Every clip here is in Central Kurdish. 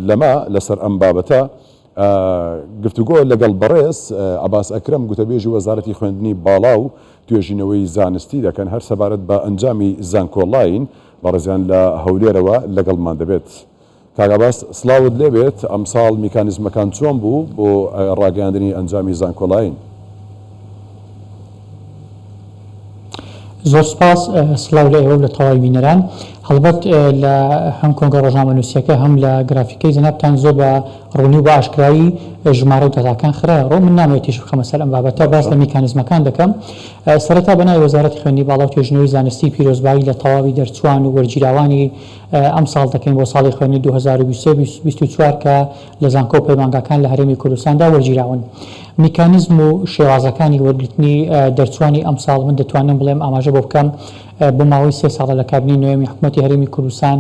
لەمە لەسەر ئەم بابەتە گفتوگۆ لەگەڵ بەڕێز عەباس ئەکرەم گوتەبێژی وەزارەتی خوێندنی باڵا و توێژینەوەی زانستی دەکەن هەر سەبارەت بە ئەنجامی زانکۆلاین بەڕێزیان لە هەولێرەوە لەگەڵمان دەبێت. کاک عەباس سڵاوت لێبێت، ئەمساڵ میکانیزمەکان چۆن بوو بۆ ڕاگەیاندنی ئەنجامی زانکۆلاین؟ زۆر سپاس، سڵاو لە ئێوە و لە تەواوی بینەران. هەڵبەت لە هەم کۆنگرە ڕۆژنامەنووسییەکە هەم لە گرافیکەی جەنابتان زۆر بە ڕوونی و بە ئاشکرایی ژمارە و داتاکان خرایە ڕوو. من نامەوێت تیشک بخەمە سەر ئەم بابەتە، باس لە میکانیزمەکان دەکەم. سەرەتا بە ناوی وەزارەتی خوێندنی باڵا و توێژینەوەی زانستی پیرۆزبایی لە تەواوی دەرچووان و وەرگیراوانی ئەمساڵ دەکەین بۆ ساڵی خوێندنی 2023 24 کە لە زانکۆ و پەیمانگاکان لە هەرێمی کوردستاندا وەرگیراون. میکانیزم و شێوازەکانی وەرگرتنی دەرچووانی ئەمساڵ من دەتوانم بڵێم ئاماژە بۆ بکەم بۆ ماوەی سێ ساڵە لە کابینەی نۆیەمی حکومەتی هەرێمی کوردستان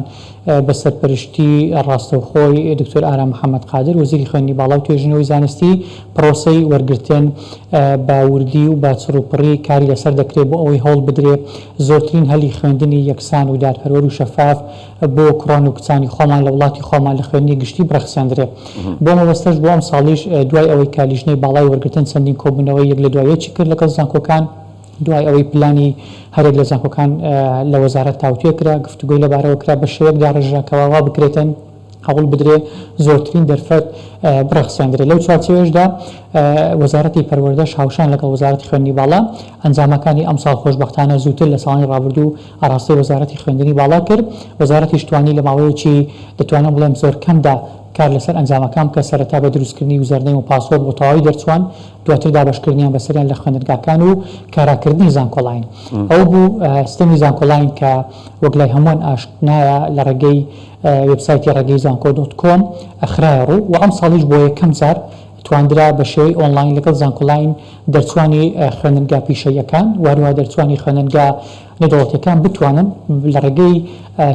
بە سەرپەرشتی ڕاستەوخۆی دکتۆر ئارام محەمەد قادر وەزیری خوێندنی باڵا و توێژینەوەی زانستی پرۆسەی وەرگرتن بە وردی و بە چڕوپڕی کاری لەسەر دەکرێت بۆ ئەوەی هەوڵ بدرێ زۆرترین هەلی خوێندنی یەکسان و دادپەروەر و شەفاف بۆ کوڕان و کچانی خۆمان لە وڵاتی خۆمان لە خوێندنی گشتی بڕەخسێندرێ. بۆ مەبەستەش بۆ ئەمساڵیش دوای ئەوەی کە لیژنەی باڵای وەرگرتن چەندین کۆبوونەوەی یەک لە دوای یەکی کرد لەگەڵ زانکۆکان، دوای ئەوەی پلانی هەریەک لە زانکۆکان لە وەزارەت تاوتوێ کرا، گفتوگۆی لەبارەوە کرا، بە شێوەیەک داڕێژرا کەوا وا بکرێتن هەوڵ بدرێ زۆرترین دەرفەت بڕەخسێندرێ. لەو چوارچێوەیەشدا وەزارەتی پەروەردەش هاوشان لەگەڵ وەزارەتی خوێندنی باڵا ئەنجامەکانی ئەمساڵ خۆشبەختانە زووتر لە ساڵانی ڕابردوو ئاڕاستەی وەزارەتی خوێندنی باڵا کرد، وەزارەتیش توانی لە ماوەیەکی دەتوانم بڵێم زۆر کەمدا کار لەسەر ئەنجامەکان بکات، سەرەتا بە دروستکردنی username و password بۆ تەواوی دەرچووان، دواتر دابەشکردنیان بەسەریان لە خوێندنگاکان و کاراکردنی زانکۆلاین. ئەوە بوو سیستەمی زانکۆلاین کە وەک لای هەمووان ئاشنایە لە ڕێگەی وێبسایتی ڕێگەی زانکۆ dot com خرایە ڕوو و ئەمساڵیش بۆ یەکەم جار تواندرا بە شێوەی ئۆنلاین لەگەڵ زانکۆلاین دەرچووانی خوێندنگا پیشەییەکان و هەروەها دەرچووانی خوێندنگا نێودەوڵەتیەکان بتوانن لە ڕێگەی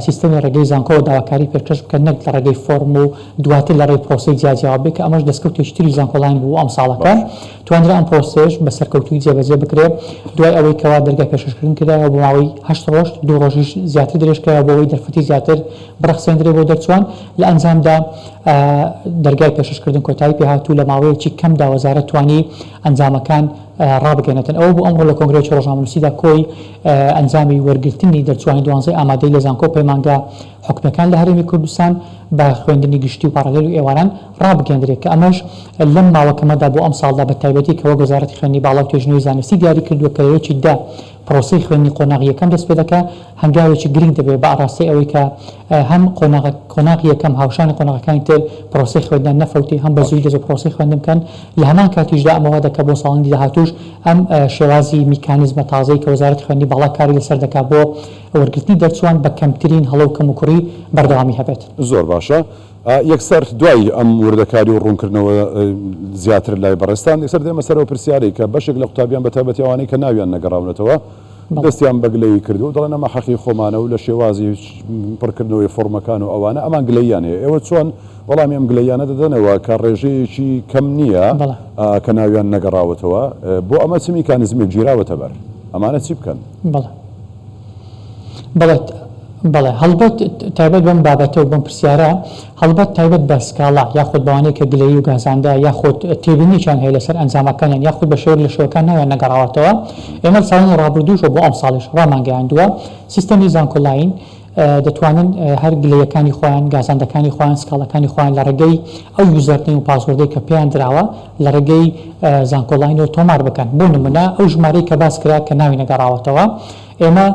سیستەمی ڕێگەی زانکۆوە داواکاری پێشکەش بکەن نەک لە ڕێگەی فۆرم و دواتر لە ڕێی پرۆسەی جیاجیاوە بێت کە ئەمەش دەستکەوتێکی تری زانکۆلاین بوو ئەمساڵەکە توانرا ئەم پرۆسەیەش بە سەرکەوتوویی جێبەجێ بکرێت دوای ئەوەی کەوا دەرگای پێشکەشکردن کرایەوە بۆ ماوەی هەشت ڕۆژ دوو ڕۆژیش زیاتر درێژکرایەوە بۆ ئەوەی دەرفەتی زیاتر بڕەخسێندرێ بۆ دەرچووان لە ئەنجامدا دەرگای پێشکەشکردن کۆتایی پێهات و لە ماوەیەکی کەمدا وەزارەت توانی ئەنجامەکان ڕابگەیەنێتن. ئەوە بوو ئەمڕۆ لە کۆنگرەیەکی ڕۆژنامەنووسیدا کۆی ئەنجامی وەرگرتنی دەرچووانی دوانزەی ئامادەیی لە زانکۆ و پەیمانگا حکومییەکان لە هەرێمی کوردستان بە خوێندنی گشتی و پاڕالێل و ئێواران ڕابگەیەندرێت کە ئەمەش لەم ماوە کەمەدا بۆ ئەمساڵدا بە تایبەتی کە وەک وەزارەتی خوێندنی باڵا و توێژینەوەی زانستی دیاری کردووە کە لە یەکی دە پرۆسەی خوێندنی قۆناغی یەکەم دەست پێدەکا، هەنگاوێکی گرنگ دەبێت بە ئاڕاستەی ئەوەی کە هەم قۆناغە قۆناغی یەکەم هاوشانی قۆناغەکانی تر پرۆسەی خوێندنیان نەفەوتێ، هەم بە زوویی دەست بە پرۆسەی خوێندن بکەن، لە هەمان کاتیشدا ئەمە وا دەکا بۆ ساڵانی داهاتووش ئەم شێوازی میکانیزمە تازەی کە وەزارەتی خوێندنی باڵا کاری لەسەر دەکا بۆ وەرگرتنی دەرچووان بە کەمترین هەڵە و کەموکوڕی بەردەوامی هەبێت. زۆر باشە. یەکسەر دوای ئەم وردەکاری و ڕوونکردنەوە زیاتر لای بەڕێزتان، یەکسەر دێمە سەر ئەو پرسیارەی کە بەشێک لە قوتابیان بە تایبەتی ئەوانەی کە ناویان نەگەڕاونەتەوە دەستیان بە گلەیی کردووە و دەڵێن ئەمە حەقی خۆمانە و لە شێوازی پڕکردنەوەی فۆڕمەکان و ئەوانە ئەمان گلەییان هەیە. ئێوە چۆن وەڵامی ئەم گلەییانە دەدەنەوە کە ڕێژەیەکی کەم نییە کە ناویان نەگەڕاوەتەوە؟ بۆ ئەمە چ میکانیزمێک گیراوەتە بەر؟ ئەمانە چی بکەن؟ بەڵێ. بەڵێ بەڵێ هەڵبەت تایبەت بەم بابەتە و بەم پرسیارە هەڵبەت تایبەت بە سکاڵا یاخود بەوانەی کە گلەیی و گازاندە یاخود تێبینییان هەیە لەسەر ئەنجامەکانیان یاخود بە شێوەیەک لە شێوەکان ناویان نەگەڕاوەتەوە ئێمە لە ساڵانی ڕابردووش و بۆ ئەمساڵیش ڕامانگەیاندووە سیستەمی زانکۆلاین دەتوانن هەر گلەیەکانی خۆیان گازاندەکانی خۆیان سکاڵەکانی خۆیان لە ڕێگەی ئەو username و password ەی کە پێیان دراوە لە ڕێگەی زانکۆلاینەوە تۆمار بکەن بۆ نمونە ئەو ژمارەی کە باس کرا کە ناوی نەگەڕاوەتەوە ئێمە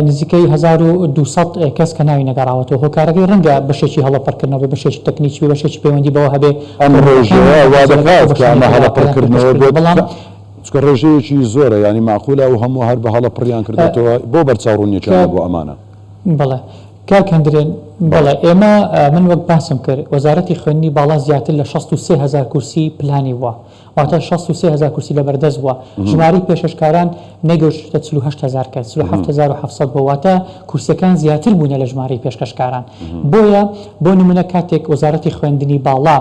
نزیکەی 1200 کەس کە ناوی نەگەڕاوەتەوە هۆکارەکەی ڕەنگە بەشێکی هەڵە پڕکردنەوە بێ بەشێکی تەکنیکی بێ بەشێکی پەیوەندی بەوە هەبێ ئەم ڕێژەیە وا دەکات کە ئەمە هەڵە پڕکردنەوە بێت بەڵام چونکە ڕێژەیەکی زۆرە یانی مەعقولە ئەو هەموو هەر بە هەڵە پڕیان کردۆتەوە بۆ بەرچاوڕوونیەکیان هەبوو ئەمانە؟ بەڵێ کاک هەندرێن، بەڵێ ئێمە من وەک باسم کرد وەزارەتی خوێندنی باڵا زیاتر لە 63000 کورسی پلانی بووە واتە 63000 کورسی لەبەردەست بووە ژمارەی پێشکەشکاران نەگەیشتە 48000 کەس 47700 بووە واتە کورسیەکان زیاتر بوونە لە ژمارەی پێشکەشکاران بۆیە بۆ نمونە کاتێک وەزارەتی خوێندنی باڵا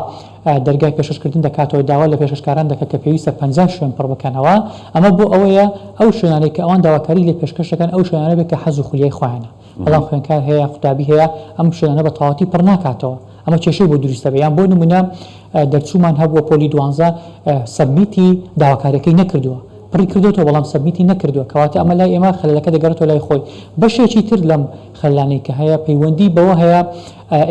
دەرگای پێشکەشکردن دەکاتەوە داوا لە پێشکەشکاران دەکات کە پێویستە 50 شوێن پڕ بکەنەوە ئەمە بۆ ئەوەیە ئەو شوێنانەی کە ئەوان داواکاری لێ پێشکەش دەکەن ئەو شوێنانە بێت کە حەز و خولیای خۆیانە بەڵام خوێندکار هەیە قوتابی هەیە ئەم شوێنانە بە تەواوەتی پڕ ناکاتەوە. ئەمە کێشەی بۆ دروست دەبێت یان بۆ نمونە دەرچوومان هەبووە پۆلی دوانزە submit ی داواکاریەکەی نەکردووە پڕی کردۆتەوە بەڵام submit ی نەکردووە کەواتە ئەمە لای ئێمە خەلەلەکە دەگەڕێتەوە لای خۆی بەشێکی تر لەم خەللانەی کە هەیە پەیوەندی بەوە هەیە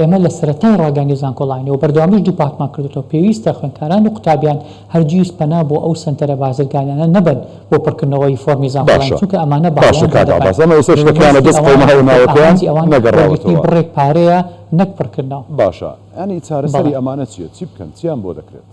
ئێمە لە سەرەتای ڕاگەیاندنی زانکۆلاینەوە بەردەوامیش دووپاتمان کردۆتەوە پێویستە خوێندکاران و قوتابیان هەرگیز پەنا بۆ ئەو سەنتەرە بازرگانیانە نەبەن بۆ پڕکردنەوەی فۆرمی زانکۆلاین باشە چونکە ئەمانە باشە باڵیان کاک دادەبەن عەباس ئەمە ئێستا و شتەکەیانە مەبەستی دەست ئەوان قەوماوە ناوەکەیان ئامانجی ئەوان وەرگرتنی نەگەڕاوەتەوە. بڕێک پارەیە نەک پڕکردنەوە. باشە یانی چارەسەری بەڵێ. ئەمانە چیە چی بکەن چیان بۆ دەکرێت؟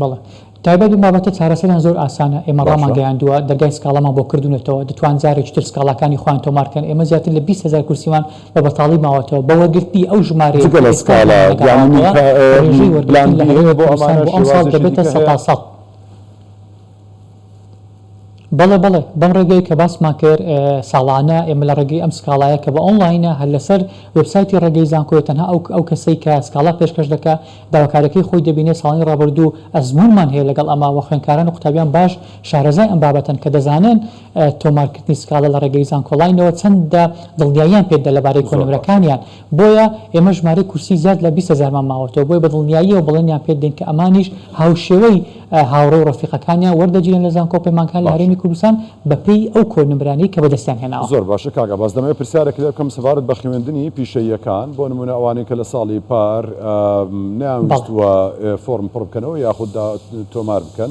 بەڵێ تایبەت بەم بابەتە چارەسەریان زۆر ئاسانە، ئێمە باشە. ڕامانگەیاندووە دەرگای سکاڵامان بۆ کردوونەتەوە، دەتوان جارێکی تر سکاڵاکانی خۆیان تۆمار بکەن، ئێمە زیاتر لە 20 هەزار کورسیمان بە بەتاڵی ماوەتەوە، بە وەرگرتنی ئەو ژمارەیە جگە کە لە ئێستا سکاڵا ناویان یانی نەگەڕاوەتەوە، ڕێژەی پلان وەرگرتن لە بی هەیە هەرێمی بۆ کوردستان ئەمانە بۆ ئەمساڵ شێوازێکی دەبێتە دیکە هەیە؟ سەتا سەد. بەڵێ بەڵێ، بەم ڕێگەیە کە باسمان کرد ساڵانە ئێمە لە ڕێگەی ئەم سکاڵایە کە بە ئۆنڵاینە هەر لەسەر وێبسایتی ڕێگەی زانکۆیە تەنها ئەو ئەو کەسەی کە سکاڵا پێشکەش دەکا داواکاریەکەی خۆی دەبینێت ساڵانی ڕابردوو ئەزموونمان هەیە لەگەڵ ئەمە وە خوێندکاران و قوتابیان باش شارەزای ئەم بابەتەن کە دەزانن تۆمارکردنی سکاڵا لە ڕێگەی زانکۆڵاینەوە چەندە دڵنیاییان پێدەدا لەبارەی زۆر باشە. کۆنمرەکانیان بۆیە ئێمە ژمارەی کورسی زیاد لە 20 هەزارمان ماوەتەوە بۆیە بە دڵنیاییەوە بەڵێنیان پێدەین کە ئەمانیش هاوشێوەی هاوڕێ و ڕەفیقەکانیان وەردەگیرێن لە زانکۆ و پەیمانگاکان لە باشە. هەرێمی کوردستان بەپێی ئەو کۆنمرانەی کە بەدەستیان هێناوە. زۆر باشە کاک عەباس دەمەوێت پرسیارێکت لێ بکەم سەبارەت بە خوێندنی پیشەییەکان بۆ نموونە ئەوانەی کە لە ساڵی پار بەڵێ. نەیانویستووە فۆرم پڕ بکەنەوە یاخود تۆمار بکەن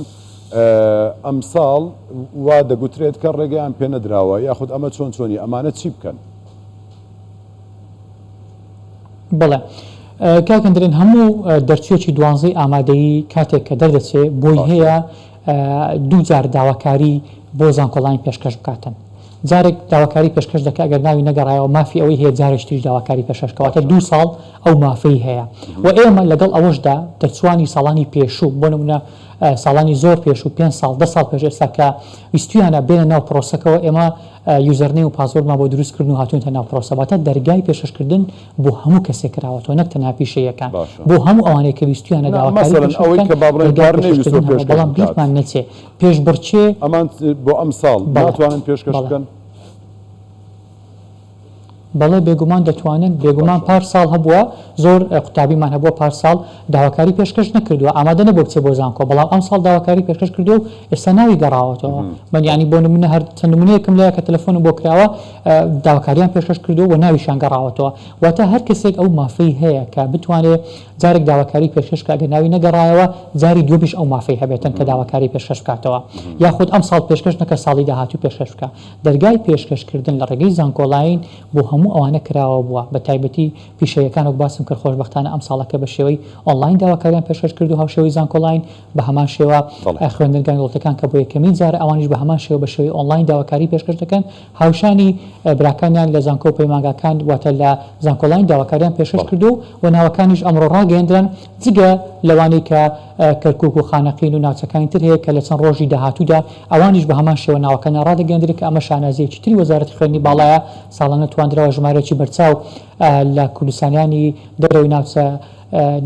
ئەمساڵ وا دەگوترێت کە ڕێگەیان پێ نەدراوە یاخود ئەمە چۆن چۆنی ئەمانە چی بکەن؟ بەڵێ کاک هەندرێن هەموو دەرچوویەکی دوانزەی ئامادەیی کاتێک کە دەردەچێ بۆی باشە. هەیە دووجار داواکاری بۆ زانکۆلاین پێشکەش بکاتن جارێک داواکاری پێشکەش دەکا ئەگەر ناوی نەگەڕایەوە مافی ئەوەی هەیە جارێکی تریش داواکاری پێشکەش بکا واتە باشە. دوو ساڵ ئەو مافەی هەیە و ئێمە لەگەڵ ئەوەشدا دەرچووانی ساڵانی پێشوو بۆ نمونە ساڵانی زۆر پێشوو پێنج ساڵ دە ساڵ پێش ئێستا کە ویستویانە بێنە ناو پرۆسەکەوە ئێمە username و password مان بۆ دروست کردن و هاتوونەتە ناو پرۆسە واتە دەرگای پێشکەشکردن بۆ هەموو کەسێک کراوەتەوە نەک تەنها پیشەییەکان باشە. بۆ هەموو ئەوانەی کە ویستویانە نا داواکاری مەسەلەن پێشکەش ئەوەی بکەن کە با بڵێین دەرگای پار نەیویستووە پێشکەشکردن هەبووە پێشکەش بەڵام بکات. بیرمان نەچێ پێشبڕکێ ئەمان بۆ ئەمساڵ بەڵێ ناتوانن پێشکەش بەڵێ. بکەن؟ بەڵێ بێگومان دەتوانن، بێگومان باشە. پار ساڵ هەبووە زۆر قوتابیمان هەبووە پار ساڵ داواکاری پێشکەش نەکردووە ئامادە نەبووە بچێ بۆ زانکۆ بەڵام ئەمساڵ داواکاری پێشکەش کردووە و ئێستا ناوی گەڕاوەتەوە من یانی بۆ نمونە هەر چەند نمونەیەکم لایە کە تەلەفۆنم بۆ کراوە داواکاریان پێشکەش کردووە و ناویشیان گەڕاوەتەوە واتە هەر کەسێک ئەو مافەی هەیە کە بتوانێ جارێک داواکاری پێشکەش بکا گەر ناوی نەگەڕایەوە جاری دووەمیش ئەو مافەی هەبێتن کە داواکاری پێشکەش بکاتەوە یاخود ئەمساڵ پێشکەش نەکە ساڵی داهاتوو پێشکەش بکا دەرگای پێشکەشکردن لە ڕێگەی زانکۆلاین بۆ هەموو ئەوانە کراوە بووە، بە تایبەتی پیشەییەکان وەک باسم کرد خۆشبەختانە ئەمساڵەکە بە شێوەی ئۆنلاین داواکاریان پێشکەش کرد و هاوشێوەی زانکۆلاین بە هەمان شێوە خوێندنگا نێودەوڵەتیەکان کە بۆ یەکەمین جارە ئەوانیش بە هەمان شێوە بە شێوەی ئۆنلاین داواکاری پێشکەش دەکەن هاوشانی براکانیان لە زانکۆ و پەیمانگاکان واتە لە زانکۆلاین داواکاریان پێشکەش کردووە و ناوەکانیش ئەمڕۆ ڕاگەیەندران جگە لەوانەی کە کەرکوک و خانەقین و ناوچەکانی تر هەیە کە لە چەند ڕۆژی داهاتوودا ئەوانیش بە هەمان شێوە ناوەکانیان ڕادەگەیەندرێت کە ئەمە شانازییەکی تری وەزارەتی خوێندنی باڵایە ساڵانە تواندراوە ژمارەیەکی بەرچاو لە کوردستانیانی دەرەوەی ناوچە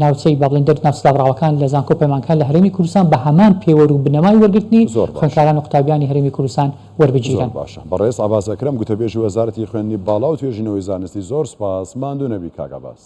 ناوچەی با بڵێین دەر ناوچە دابڕاوەکان لە زانکۆ و پەیمانگەکان لە هەرێمی کوردستان بە هەمان پێوەر و بنەمای وەرگرتنی زۆر باشە. خوێندکاران و قوتابیانی هەرێمی کوردستان زۆر وەربگیرێن. باشە. بەڕێز عەباس ئەکرەم گوتەبێژی وەزارەتی خوێندنی باڵا و توێژینەوەی زانستی زۆر سوپاس. ماندوو نەبی کاک عەباس.